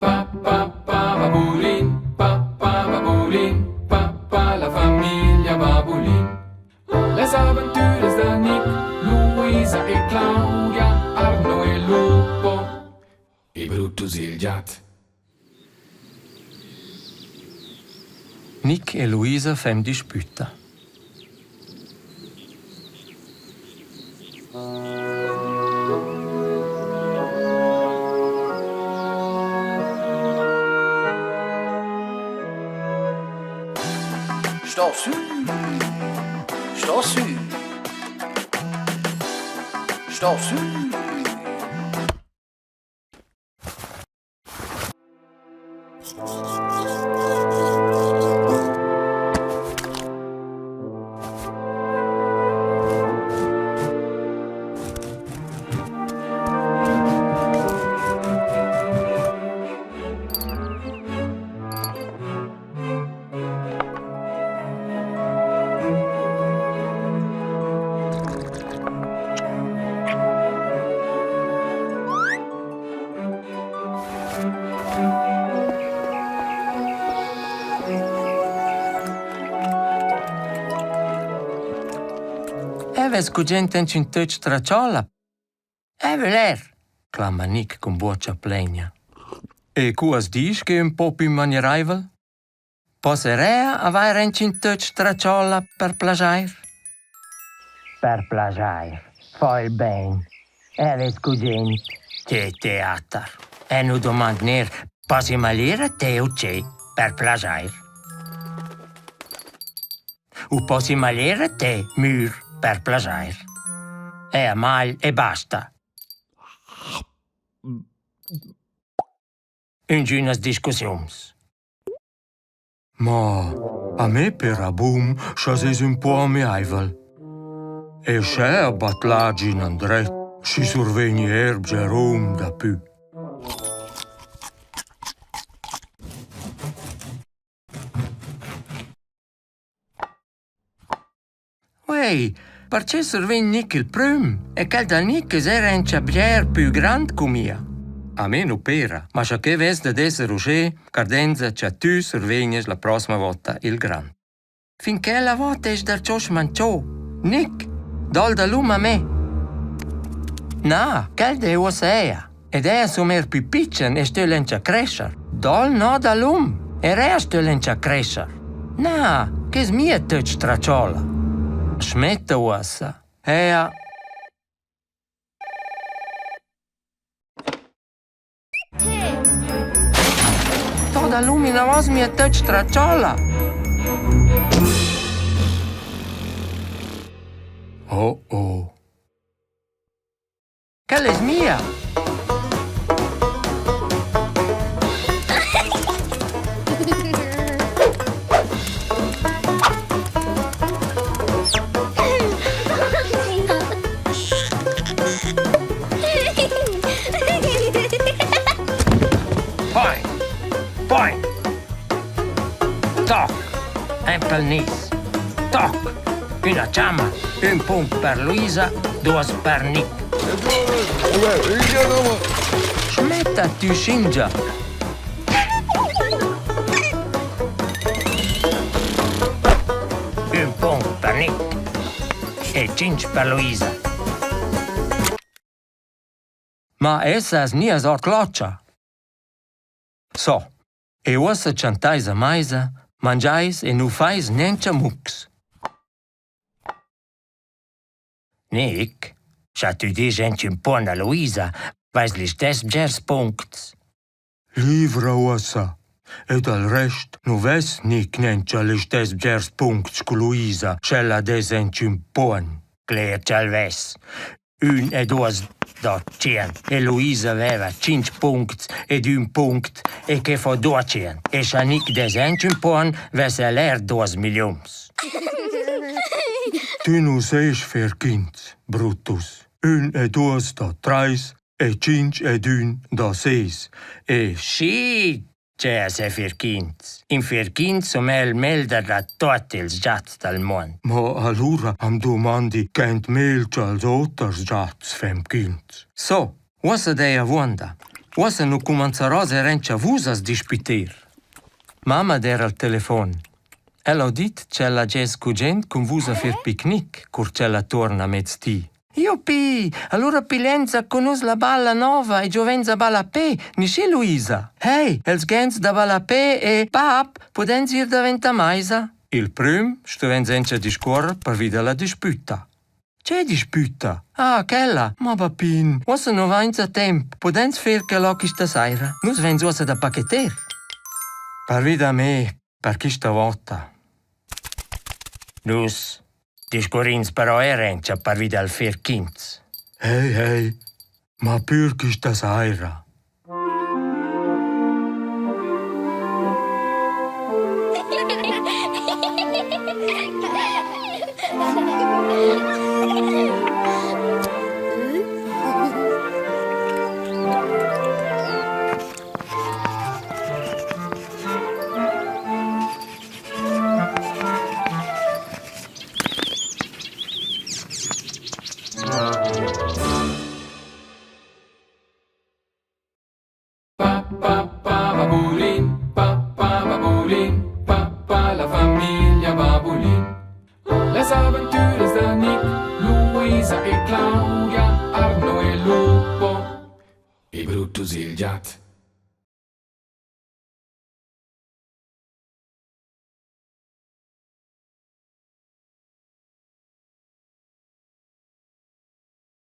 Pa pa pa babulin, pa pa babulin, pa pa la famiglia Babulin. Las aventuras da Nick, Luisa e Claudia, Arno e Lupo e Brutus il giat. Nick e Luisa fan dispütta. Sto sü! Sto sü! Sto sü! Eu vess gugent aunch ün töch tratschòla. Eu vögl eir, clama Nic cun buocha plaina. E cu as disch che ün po pü manieraivel? Posserea avair aunch ün töch tratschòla per plaschair? Per plaschair, fa il bain. Eu vess gugent. Che teater! Eu nu dumand neir, passi malir a te u che, per plaschair. U possi malir a te, mür, per plaschair. Eu mal e basta. Üngünas discussiuns. Ma a me pera bun scha s'es ün po amiaivel. E sch'eu batlagia inandret, schi survegni eir bger hom dapü. Uei, perche survegn Nic il prüm e quel da Nic es eir auncha bger pü grand cu mia? A me nu pera, ma scha que vess dad esser uschè, credenza cha tü survegnas la prosma vouta il grand. Fin quella vouta es darcho schmancho. Nic, dà'l dalum a me. Na, quel d'he uossa eir. Ed eir sun eir pü pitschen e stögl auncha crescher. Dà'l no dalum! Er eu stögl auncha crescher. Na, que es mia töch tratschòla. Schmetta uossa. Eau Do dalum inavos mia töch tratschòla. Oh oh. Quella es mia. Point. Point. Toc. Empel nis. Toc. Üna chamma, ün punct per Luisa, duos per Nic. Schmetta tü schingia! Ün punct per Nic e tschinch per Luisa. Ma essas gnias ord clotscha? So, e uossa tschantais a maisa, mangiais e nu fais niencha mucs. Nic, scha tü disch aunch ün pon a Luisa, vais listess bgers puncts. Livra uossa. E dal rest nu vess Nic gnanca listess bgers puncts cu Luisa, sch'ella dess aunch ün pon. Cler cha'l vess. Ün e duos da tschient e Luisa veva tschinch puncts ed ün punct e que fo duatschient. E scha Nic dess aunch ün pon, vess el eir duos milliuns. Tü nu sest fer quints, Brutus. Ün e duos da trais e tschinch ed ün da ses e Schi, Che es fer quints? In fer quints sun el meglder da tuot ils giats dal muond. Ma alura am dumandi quant megl cha'ls oters giats fan quints. So, uossa d'he avuonda. Uossa nu cumanzarò eir auncha vus a's dispüter. Mamma d'eira al telefon. Ella ho dit ch'ella gess gugent cun vus a fer picnic, cur ch'ella tuorna a mezdi. Jupi! Alura pigliainsa cun nus la balla nouva e giovains a ballapè, nischi Luisa? Hey, els gens da ballapè e bap, pudains ir davent a maisa? Il prüm stuvains auncha discuorrer pervi da la dispütta. Che dispütta? Ah, quella! Ma bapin, uossa nu vainsa temp. Pudains fer quella quista saira? Nus vains uossa da pacheter. Pervi da me, per quista vota. Nus discurrins però eir auncha pervi dal fer quints. Hey, hey, ma pür quista saira. Pa pa pa babulin, pa pa babulin, pa pa la famiglia Babulin. Las aventuras da Nick, Luisa e Claudia, Arno e Lupo e Brutus il giat.